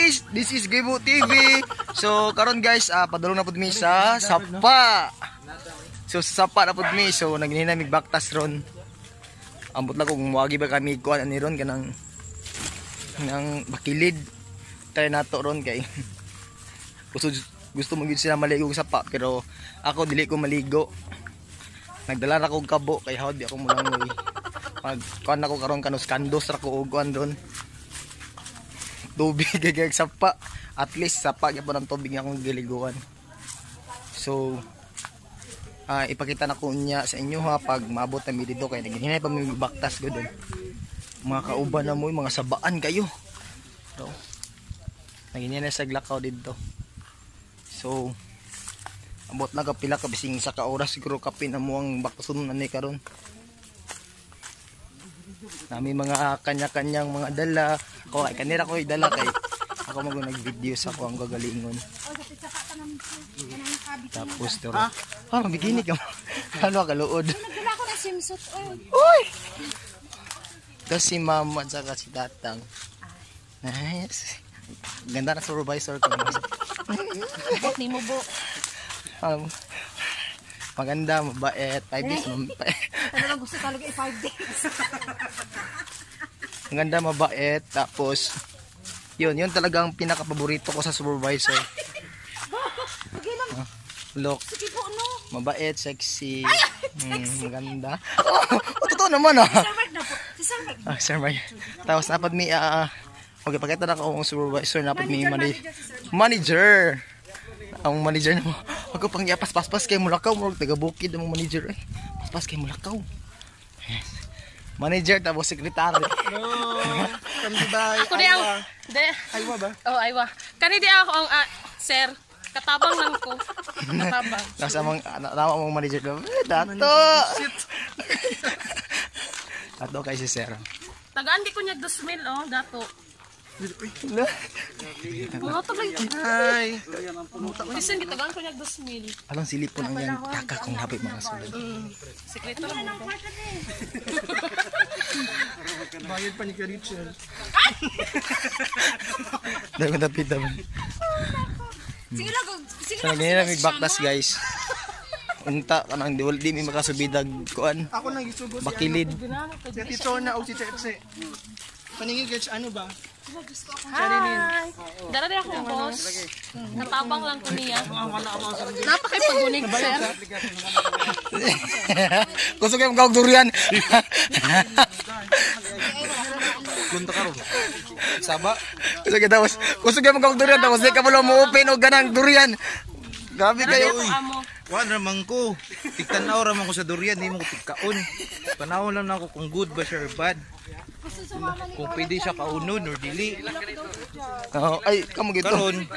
Guys, this is Gibo TV. So karon guys, padulong na pud mi sa Sapa. So sa Sapa na pud mi, so naghinay mig baktas ron. Ambot lang kung moagi ba kami kuan ani ron kanang nang bakilid. Try nato ron kay gusto gusto mo gyud sila maligo sa sapa, pero ako dili ko maligo. Nagdala ra kog kabo kay hawd di ako mulangoy. Pag kuan ako karon kanus kandos ra ko og kuan ron. Tubig kay sapa. At least sapa gyapon ang tubig nga akong giliguan. So ipakita na ko niya sa inyo ha pag maabot na mi dito kay naghinay pa mi baktas gud. Mga kauban na mo, mga sabaan kayo. So naghinay sa glakaw didto. So ambot lang kapila ka bising sa ka oras siguro kapin amo ang baktason ani karon. Nami mga kanya-kanyang mga dala. Ako kay kanira ko dala kay ako mag nag-video sa ako ang gagalingon. Tapos toro. Ah, mabikini ka. Ano ka luod? Nagdala ko ng swimsuit. Oy. Uy! Tapos si mama at saka si tatang. Nice. Ganda na supervisor ko. Bot ni mo bo. Maganda, mabait, 5 days. Ano lang gusto talaga i 5 days. Maganda, mabait. Tapos, yun talagang pinakapaborito ko sa supervisor. Okay lang. Look, Sige po no. mabait, sexy, maganda. Oh, totoo naman ah. Sir Mark na po. Si Sir Mark. Ah, Sir Mark. Tapos napad mi okay, pakita na ko ang supervisor, napad mi Manager, manager si Sir manager. Ang manager mo. Ako pang yapas paspas kay mulakaw, murag taga bukid ang manager eh. Paspas kay mulakaw. Yes. Manager tapos sekretary. From Dubai. Ako di ang de. Aywa ba? Oh, aywa. Kani di ako ang sir. Katabang lang ko. Katabang. Nasa mong tama mong manager ko. Eh, dato. Dato kay si sir. Tagaan di ko niya 2,000 oh, dato. Mga to lang. Hi. Bisan gitagaan ko niya 2,000. Alang silipon ang yan taka kung hapit mga sulod. Sekreto lang mo. Bayad pa ni Richel. Dahil dapit dapit. Sige lang. Sige So lang. naghinay mig baktas guys. Unta kanang di di mi makasubidag kuan. Ako nang gisugo si Bakilid. ano, si Ate Chona o si Cheche. Paningin guys, ano ba? Hi. Dara di akong boss. Katabang lang ko niya. Napakay pagunig sir. Gusto kayo magkawag durian. Gunta karon. Saba. Gusto kayo tapos, gusto kayo magkawag durian tapos di ka mo mo open og ganang durian. Grabe kayo. Ako amo. Kuan ramang ko. Tigtanaw ramang ko sa durian, di mo ko tigkaon. Tanaw lang nako kung good ba siya or bad. Kung pwede siya kaunon or dili. Oh, ay, kamo gito. Karon,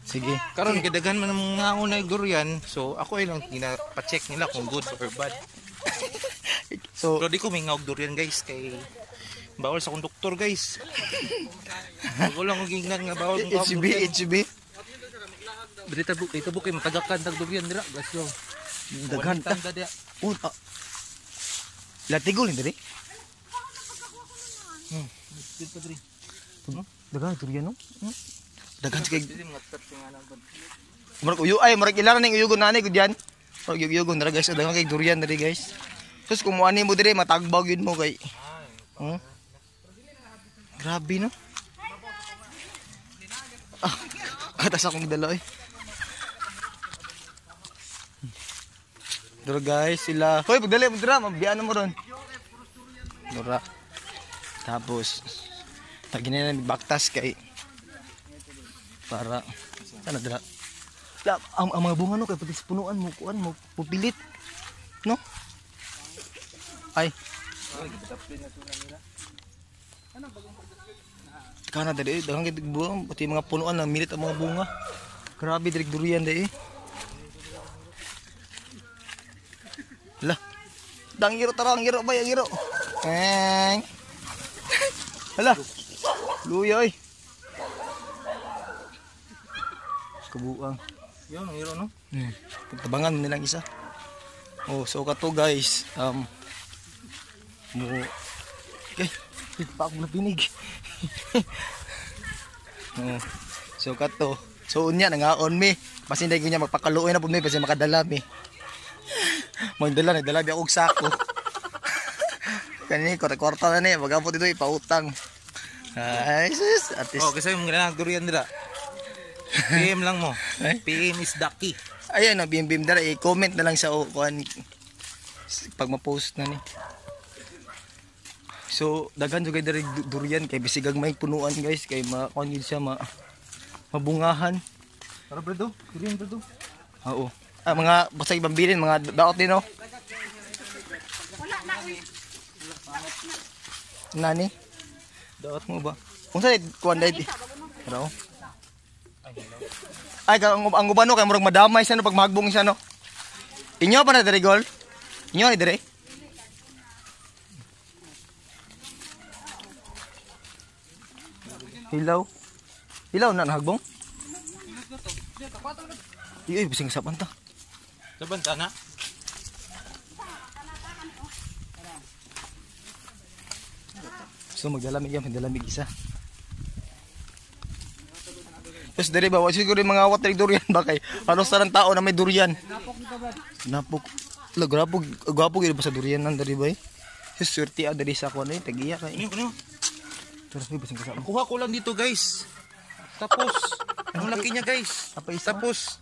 Sige. karon kay daghan man ang mga unay durian, so ako ay lang gina-check nila kung good or bad. So, Pero di ko may og durian guys kay bawal sa konduktor guys. Bago lang ko gingnan nga bawal kong HB, durian. HB. Dito bu dito bu kay matagakan tag durian dira guys yo. Daghan ta. Tanda dia. Oh, ah. Latigol ni diri. Dito diri. Daghan durian no? Daghan kay Dili mga steps nga nang Murag uyo ay murag ilara ning uyugon nani gud yan. Murag uyugon dira guys, daghan kay durian diri guys. Sus kung muani mo diri matagbag yun mo kay. Huh? Grabe no. Ah, katas akong dala eh. Dura guys, sila. Hoy, pagdali mo dira, mabiyaan mo ron. Dura. Tapos tagin na baktas kay para sana dira. La, ang mga bunga no kay pati sa punuan mo kuan mo pupilit. No? Ay. Kana dali daghan kay bunga, pati mga punuan na milit ang mga bunga. Grabe direk durian dai. Lah. Dang iro tara, ang iro ba, ang iro. Eng. Hala. Luya oy. Kabuang. Yun, ang hero no. Tabangan mo nilang isa. Oh, so kato guys. Mo. Okay, pa ako napinig. Oo. So kato. So unya nangaon mi. Basin dai niya magpakaluoy na pud mi basin makadala mi. Magdala nagdala bi ako og sako. Kani kwarta na ni magabot dito ipautang. Ay sus, artist. Oh, kasi yung ganang durian dira. PM lang mo. Eh? PM is the key. Ayan na bim bim dara i-comment na lang sa kuan pag ma-post na ni. So daghan jud kay diri durian kay bisigag may punuan guys kay ma kuan gyud siya ma mabungahan. Tara brado, durian brado. Oo. Ah, mga basta ibang bilin, mga daot din no. Wala na uy. Nani? Daot mo ba? Unsa ni kuan dai? Raw. Ay, ang uban no kay murag madamay siya no pag magbong siya no. Inyo pa na diri gol? Inyo ni diri? Hilaw. Hilaw na nahagbong? Ay, bising sapan ta. Sa banta na. So magdalamig yan, magdalamig isa. Tapos diri ba, wa siguro yung mga water durian ba kay halos tarang tao na may durian. Napok. La grapo, gwapo gyud ba sa durian nang diri ba? Eh? Sus swerte ah diri sa kuan eh, tagiya kay. Ano ano? Tara, uy, basing kasama. Kuha ko lang dito guys. Tapos, ang laki niya guys. Apa isa? Tapos,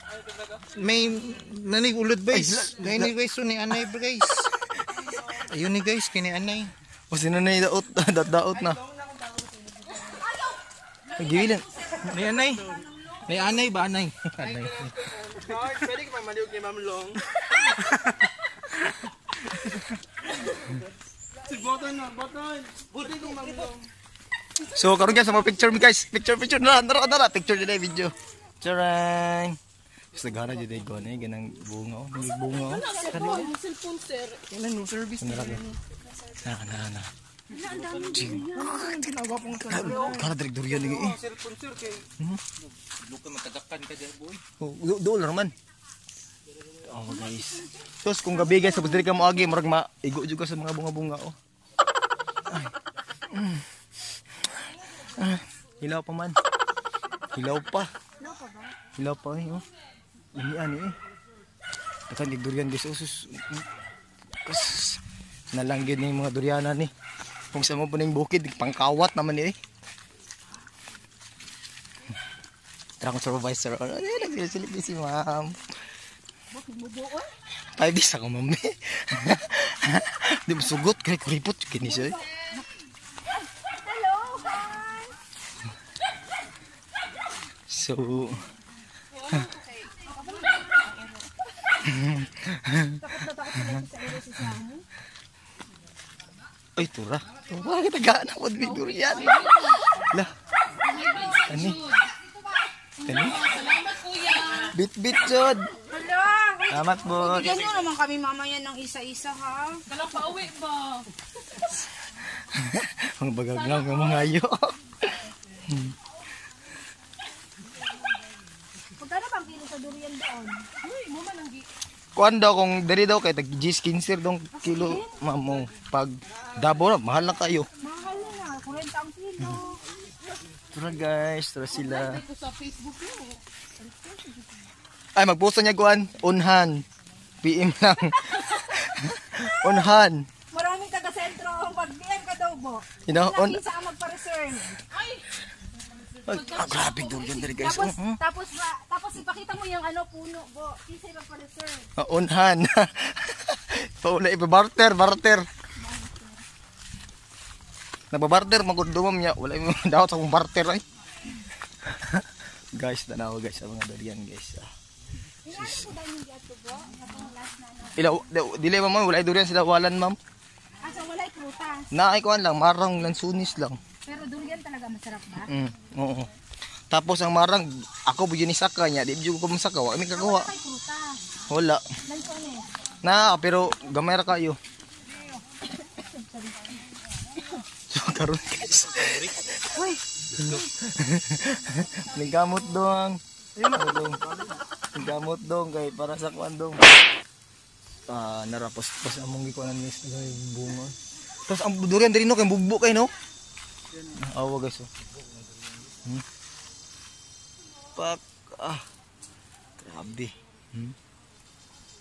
may nani ulod guys. Ay, Gani guys, so ni anay ba, guys. Ayun ni guys, kini anay. O sino na yung daot, daot, daot na. Ay, giwilin. Ni anay. Ni anay ba anay? Anay. Pwede ka mamaliw kay Ma'am Long. Si Boton na, Boton. Buti kong Ma'am Long. So karon guys, mga picture mi guys. Picture picture na, tara tara, picture jud video. Charang. Gusto gana jud ko na ganang bunga oh, may bunga oh. Wala na cellphone, sir. Kailan no service? Ano lagi? Na na na. Kana direk durian lagi eh. Cellphone sir kay. Luka matagakan ka dyan boy. Oh, dool naman. Oh guys. Tapos kung gabi guys, tapos diri ka mo agi, murag maigo jud ka sa mga bunga-bunga oh. Ay. Mm. Ah, hilaw pa man. Hilaw pa. Hilaw pa eh oh. Ini ani eh. Takan dig durian guys. Oh, sus. Kas nalanggid ni mga duriana ni. Kung sa mo po ning bukid, pangkawat naman ni eh. Tara akong supervisor. Ay, nagsilip si ma'am. 5 days ako, ma'am. Eh. Di mo sugot. Kaya kuripot. Kini siya eh. Hello, hi. So, Takot na takot sila sa ero si Samu. Ay, tura. Tura, kita gana po. May durian. La. Ani? Ani? Salamat, kuya. Bit-bit, jod. Hala! Salamat, boss. Bigyan nyo naman kami mamaya ng isa-isa ha. Kalang pauwi ba? Mga bagag lang, mga ayo. Magkano bang kilo sa durian doon? Uy, mo man ang gi. Kuan daw kung diri daw kay tag G's 15 dong kilo mamo pag Davao na mahal na kayo. Mahal na, 40 ang kilo. Tara guys, tara sila. Ko sa Facebook mo. Ay magpuso niya kuan, unhan. PM lang. Unhan. Maraming taga-sentro ang pag-DM ka daw, Bo. You know, on Isa ang magpa-reserve. Ay, ah, grabe durian diri guys. Tapos, Oh, tapos, ba, tapos ipakita mo yung ano, puno, Bo. Isa yung magpa-reserve. oh. Ah, unhan. Paula iba barter, barter. Nagbabarter magudumam niya, wala yung daot sa akong barter ay. Guys, tanaw guys sa mga durian guys. Ah. Inaano po dahil yung gato, Bo? Katong last na ano. Ila dili ma'am, wala durian sila walan ma'am. Ah, so wala'y prutas. Naay kuan lang, marang lansunis lang. Pero durian talaga masarap ba? Oo. Tapos ang marang ako bu ni saka niya, di jud ko masaka, wa mi kakuha. Wala'y prutas. Wala. Lansones. Na, pero gamay ra kayo. So karon guys. Uy, Nagkamot dong. Dong. Nagkamot dong kay para sa kuan dong. Ah, narapos pas among gikuanan guys, ay bunga. Tapos ang durian diri no kay bugbo kay no. Awa guys oh. Pak. Ah. Grabe.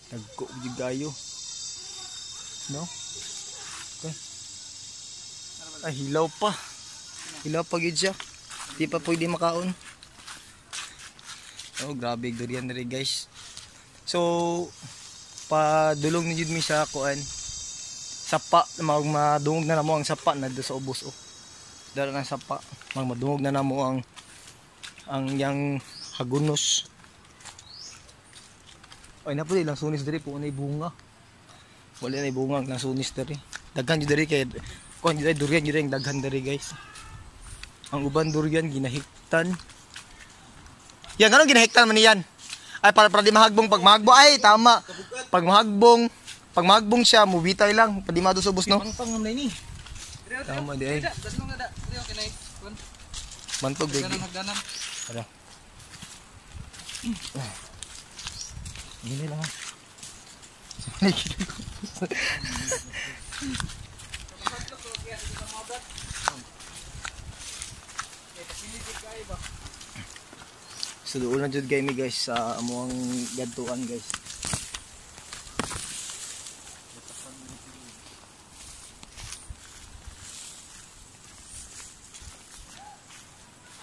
Dagko jud kayo. No? Okay. Ay, hilaw pa. Hilaw pa gid siya. Di pa pwede makaon. Oh, grabe durian diri guys. So padulong ni jud mi sa kuan. Sapa, madungog na namo ang sapa na do sa ubos oh. Dara ng sapa, madungog na namo ang yang hagunos. Ay na pud lang sunis diri po nay bunga. Wala na bunga ang sunis diri. Daghan jud diri kay kuan jud durian jud ang daghan diri guys. Ang uban durian ginahiktan. Yan anong ginahiktan man niyan? Ay para di mahagbong pag mahagbong ay tama. Pag mahagbong siya mubitay lang padi madusubos no. Pangpang man ni. Tama di ay. Bantog di. Ara. Gini lang. So doon na jud kay mi guys sa amuang gadtuan guys.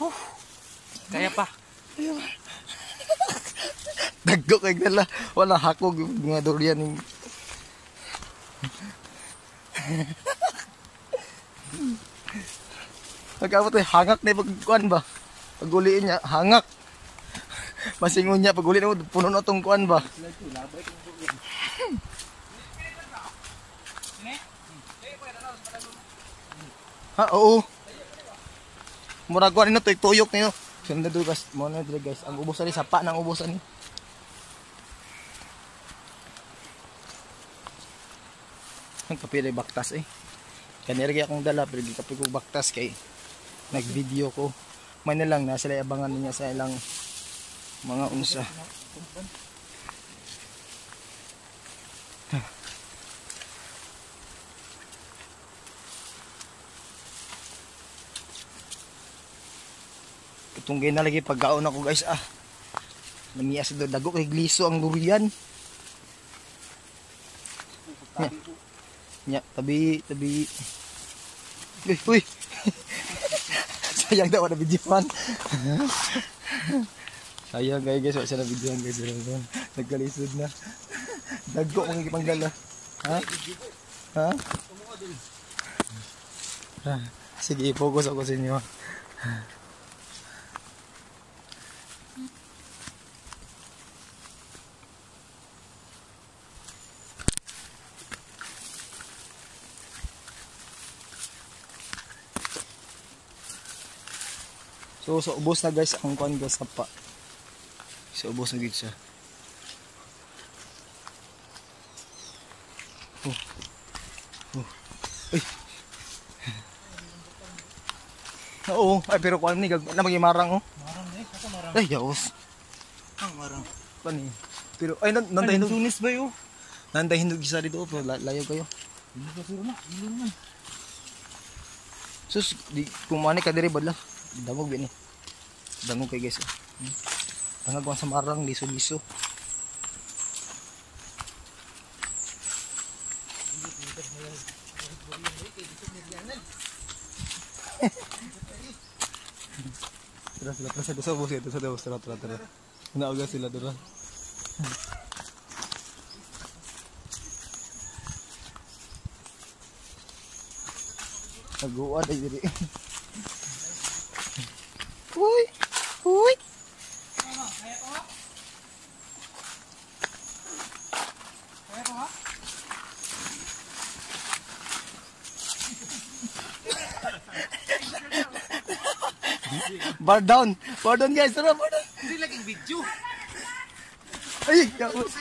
Huh. Kaya pa. Dagko kay dala. Wala hakog mga durian. Pagkabot ay hangak na pagkuan ba? Pag-uliin niya, hangak. Masingon niya, pag-uli na mo, puno na itong kuan ba? Ha, oo. Murag kuan nino, tuyok nino. Sunod na guys, muna na guys. Ang ubusan ni, sapa ng ubusan ni. Ang kapilay baktas eh. Kanirgi akong dala, pero di kapoy ko baktas kay nag-video ko. May na lang, nasa abangan niya sa ilang mga unsa. Tunggay na lagi pagkaon ako guys ah. Namiya sa dago kay gliso ang durian. Nya. Nya, tabi, tabi. Uy, uy. Sayang daw na videoan. Sayang kayo guys, wala siya na videoan guys. Nagkalisod na. Dagko mga ipanggala. Ha? Ha? Sige, focus ako sa inyo. So, sa ubos na guys, ang kuan guys sapa. Sa ubos na gid siya. Oh. Oh. Uy. Oo, ay pero kuan ni na magimarang oh. Marang eh, asa marang? Ay, yaos. Ang marang. Kuan ni. Pero ay nanday hinog. Sunis ba yo? Nanday hinog isa dito pero layo kayo. Hindi na. Sus, di kumani ka diri badla. Dangog ni. Dangog kay guys. Dangog sa marang liso-liso. Tara sila, tara sa ubos, tara sa ubos, tara, tara, tara. Nauga sila, tara. Naguan ay diri. Uy! Uy! Bar down! Bar down guys! Tara, bar down! Hindi laging video! Ay! Yaos!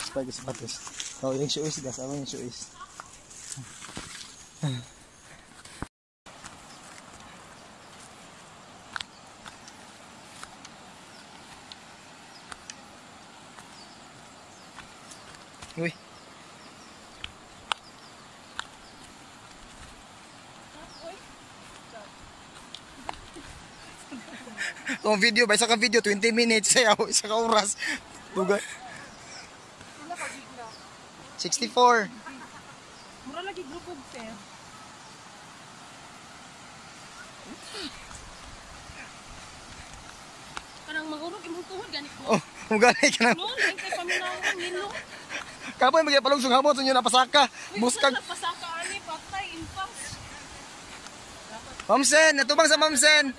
Sapatos, sapatos. Oh, yung shoes guys. Ako yung shoes. Uy. Kung video ba isa ka video 20 minutes sayaw isa ka oras. Dugay. 64. Mura lagi grupog sir. Kanang mahurog imong tuhod gani ko. Oh, muganay ka na. No, lain kay paminaw ang nilo. Kapoy magyapalong sunghabot sa inyo napasaka. Buskag. Pasaka ani patay impas. Ma'am Sen, natubang sa Ma'am Sen.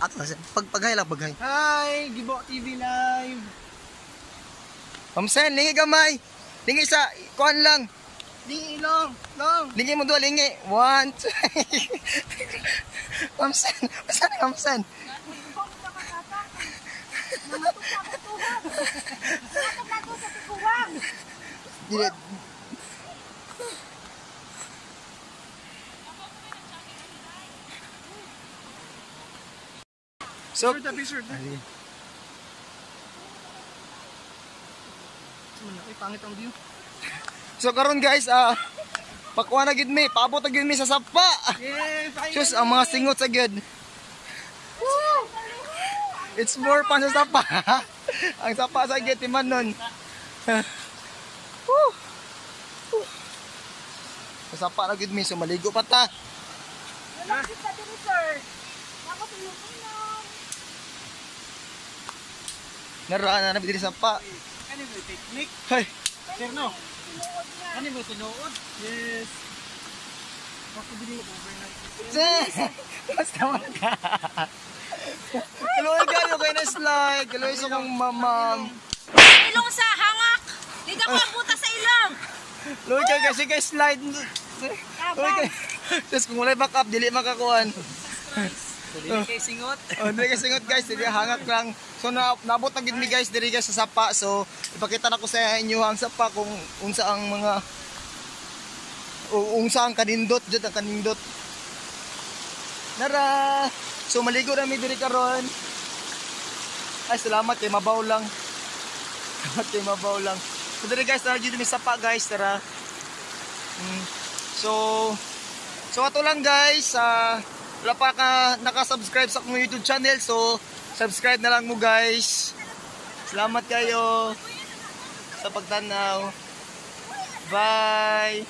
Ato na, Sen. Pagpaghay lang, paghay. Hi, Gibo TV Live. Ma'am Sen, lingi gamay. Lingi sa, kuan lang. Lingi long, long. Lingi mo doon, lingi. One, two. Ma'am Sen, basta na Ma'am Sen. Dili. So, Sure, tabi, sure. Ay, pangit ang view. So karon guys, pakuha na gid mi, paabot na gid mi sa sapa. Yeah, finally. Sus, ang mga singot sa gid. It's more fun sa sapa. Ang sapa sa gid timan nun. Woo! Woo. Sa sapa na gid mi, so maligo pa ta. Wala kita diri, sir. Dapat inom-inom. Nara na na diri sapa. Ano mo picnic? Hay, Sir, no? Ano mo tinuod? Yes. Baka dili overnight. Basta man ka. Kaloy kayo kay na slide. Kaloy sa kong mamam. Ilong sa hangak. Di ka mabuta sa ilong. Kaloy kayo kasi kay slide. Kaloy kayo. Tapos kung walay backup, dili makakuan. Dili kay singot. Oh, dili kay singot guys, dili hangak lang. So na, naabot na gid mi guys diri guys sa sapa. So ipakita na ko sa inyo ang sapa kung unsa ang mga unsa ang kanindot jud ang kanindot. Nara. So maligo na mi diri karon. Ay salamat kay mabaw lang. Salamat kay mabaw lang. So diri guys, tara jud mi sapa guys, tara. So So ato lang guys, wala pa ka naka-subscribe sa akong YouTube channel, so subscribe na lang mo guys. Salamat kayo sa pagtanaw. Bye.